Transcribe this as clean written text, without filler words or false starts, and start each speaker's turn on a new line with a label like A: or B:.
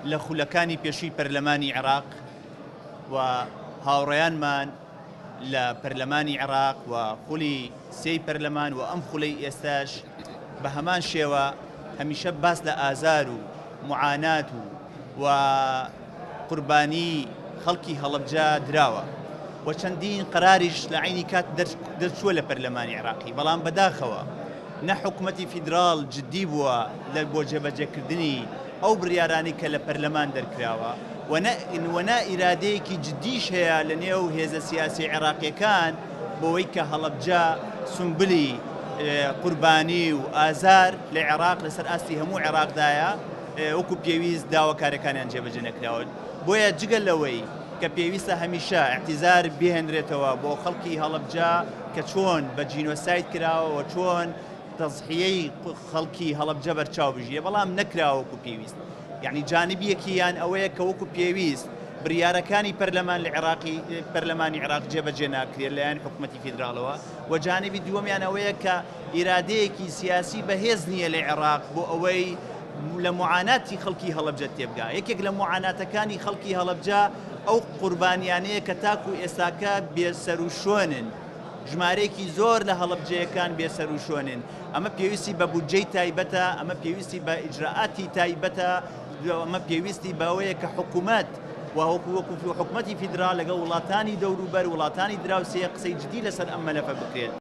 A: لە خولەکانی پێشووی پەرلەمانی عێراق و هاوڕێیانمان لە پەرلەمانی عێراق و خولی سێی پەرلەمان و ئەم خولەی ئێستاش بە هەمان شێوە هەمیشە باس لە ئازار و معانات و و قوربانی خەڵکی هەڵەبجە دراوە و چەندین قەراریش لە عەینی کات دەرچووە لە پەرلەمانی عێراقی، بەڵام بەداخەوە نە حکومەتی فیدراڵ جدی بووە لە بۆ جێبەجێکردنی ئەو بڕیارانەی کە لە پەرلەمان دەرکراوە و نە و نە ئیرادەیەکی جدیش هەیە لە نێو هێزە سیاسیە عێراقیەکان بۆوەی کە هەڵەبجە سومبلی قوربانی و ئازار لە عێراق لەسەر ئاستی هەموو عێراقدایە. وەکو پێویست داواکاریەکانیان جێبەجێ نەکراوە، بۆیە جگە لەوەی کە پێویستە هەمیشە ئیعتیزار بهێنرێتەوە بۆ خەڵکی هەڵەبجە کە چۆن بە جینۆساید کراوە و چۆن تەزحیەی خەڵکی هەڵەبجە بەرچاو بژیە، بەڵام نەکراوە وەکو پێویست. یعنی جانبیەکیان ئەوەیە کە وەکو پێویست بریارەکانی پەرلەمان لە عێراقی پەرلەمانی عێراق جێبەجێ ناکرێت لایەن حکومەتی فیدراڵەوە و جانبی دووەمیان ئەوەیە کە ئیرادەیەکی سیاسی بەهێز نییە لە عێراق بۆ ئەوەی لە موعاناتی خەڵکی هەڵەبجە تێبگا. یەکێک لە موعاناتەکانی خەڵکی هەڵەبجە ئەو قوربانیانەیە کە تاکو ئێستاکە بێسەروشوێنن. ژمارەیەکی زۆر لە هەڵەبجەیەکان بێسەروشوێنن. ئەمە پێویستی بە بودجەی تایبەتە، ئەمە پێویستی بە ئیجرائاتی تایبەتە، ئەمە پێویستی بەوەیە کە حکومەت و وەکو حکومەتی فیدراڵ لەگەڵ وڵاتانی دەوروبەر، وڵاتانی دراوسێ قسەی جدی لەسەر ئەم مەلەفە بکرێت.